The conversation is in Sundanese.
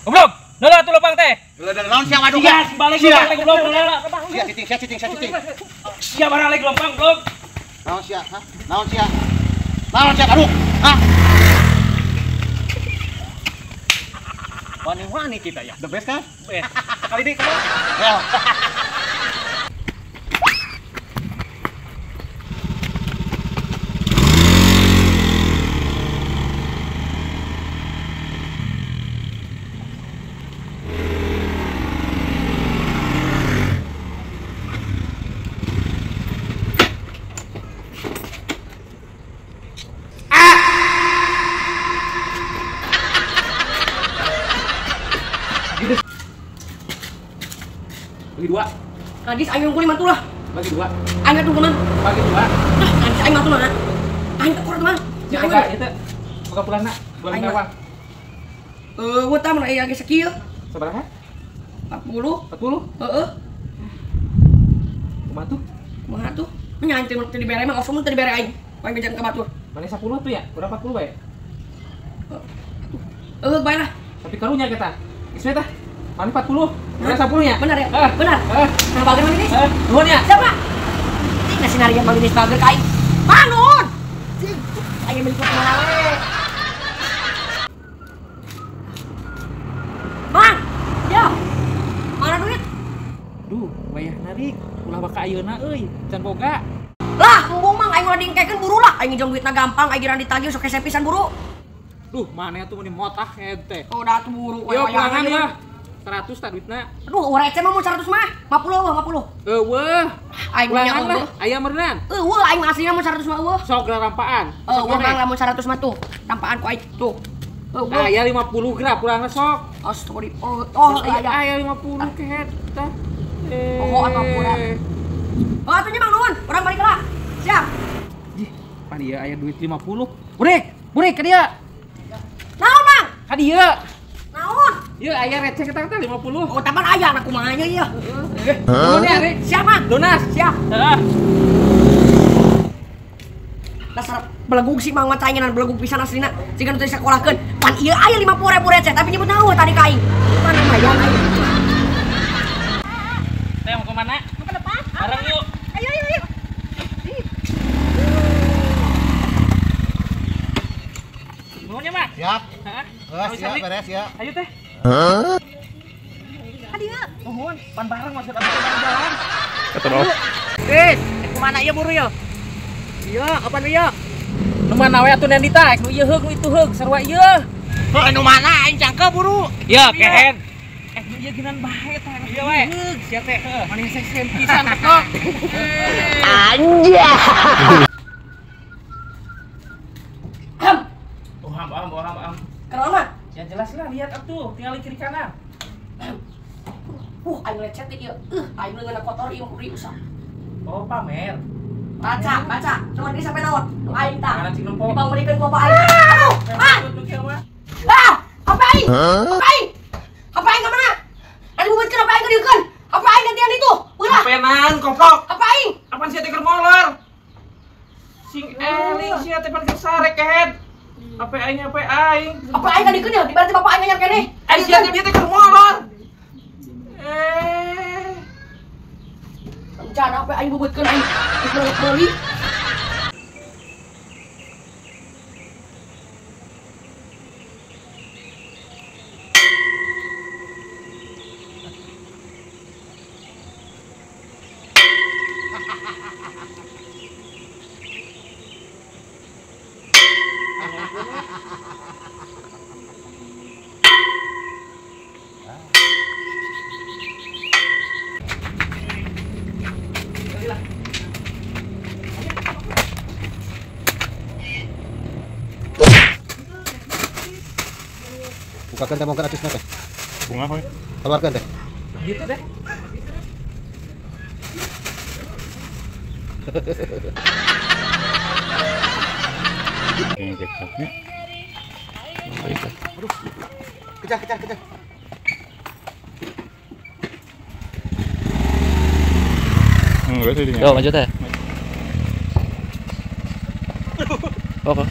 Goblok. Heula atuh leumpang teh. Heula naon sia waduk. Sia balik leumpang goblok heula. Sia cicing, sia cicing, sia cicing. Sia barang leumpang goblok. Naon sia, ha? Naon sia? Naon sia waduk? Hah? Wani-wani kita ya. The best kan? Best. Sekali deh kamu. Ya. Bagi dua. Kadis aing unggul mantu lah. Bagi dua. Aing atuh kumaha? Bagi dua. Nah, kadis aing mantu mah. Aing teh kurang mah. Ya aing eta. Boga pulana, 25 uang. Eueuh tah mun aya ge sakieu. Sabaraha? 40. 40? Heeh. Kumaha tuh? Kumaha tuh? Nya aing teh dibere mah osok mun teu dibere aing. Aing bejan ka batur. Mana 10 tuh ya? Urang 40 bae. Heeh, bae lah. Tapi karunya kita. Geus we tah. Mana 40? Mana 10 nya? Benar ya? Benar. Nah, bager mana ini? Nuhun ya. Siapa? Ini nasi narian Bang Dinis bager ka aing. Manun. Aing milik kumaha we. Bang. Ya. Mana duit? Duh, wayah narik. Ulah baka ayeuna euy, can boga. Lah, embung mang aing ulah diengkekeun buru lah. Aing ngijong duitna gampang, aing geura ditagih sok hese pisan buru. Duh, mana tuh meni motah teh. Oh, dah tuh buru. Yo, pulangan ya. 100 tah duitna. Aduh, receh mah mun 100 mah. 50, 50. Eueuh. Aing nya eueuh. Aya meureunan. Eueuh, aing mah aslina mun 100 mah eueuh. Sok rampaan. Eueuh mang lamun 100 mah tuh. Rampaan ku aing tuh. Eueuh. Aya 50 geura pulangna sok. Astagfirullah. Oh, aya aya 50 kehet tah. Oh, atau pura. Oh, atuh nya Mang nuhun. Urang balik heula. Siap. Jih, pan ieu aya duit 50. Burik, burik ka dieu. Naon, Mang? Ka dieu. Naon? Ieu aya receh kita 50. Oh, tapan aya anak kumaha nya ieu. Heeh. Nuhun ya, Rik. Siap, Mang. Lunas. Siap. Heeh. Dasar belegug sih Mang mah caingan belegug pisan aslina. Siga nu teu disakolahkeun. Pan ieu aya 50.000 receh tapi nyebut naon tadi ka aing. Mana lumayan aing. Teh mau ke mana? Mau ke depan. Bareng yuk. Ayo ayo ayo. Nuhun ya, Mang. Siap. Heeh. Siap, beres ya. Ayo teh. Hah? Hadieu. Nuhun, pan bareng maksud abdi bareng jalan. Kata Wis, kumaha ieu buru ieu? Iya, kapan ieu? Nu mana we atuh Nandita, nu ieu heug nu itu heug, sarua ieu. Heuh, nu mana aing cangkeuh buru. Ieu kehen. Nu ieu geunan bae tah. Ieu we. Heug sia teh. Mani seksen pisan kok. Anjay. Ham. Oh, ham ham ham ham. Kenapa? Ya jelas lah, lihat atuh, tinggal di kiri kanan. Aing lecet ieu. Aing leungeunna kotor ieu kudu usah. Oh, pamer. Baca, baca. Cuman ini sampai naon? Nu aing tah. Ngaran cing nempo. Dipangmeulikeun ku apa aing? Aduh, ah. Ah, apa aing? Apa aing? Apa aing ka mana? Adi bubutkeun apa aing ka dieukeun? Apa aing gantian itu? Ulah. Apenan koplok. Apa aing? Apaan sia teh keur molor? Sing eling sia teh pan keur sare kehed. Apa aing apa aing? Apa aing ka dieukeun ya? Diberarti bapak aing anyar keneh. Aing sia teh dia teh keur molor. Rencana apa aing bubutkeun aing geus meuli. Bukakan teh bongkar acisna teh. Bunga hoy. Keluarkan teh. Gitu deh. Ini jackpotnya. Kejar, kejar, kejar. Yo, lanjut ya. Oke.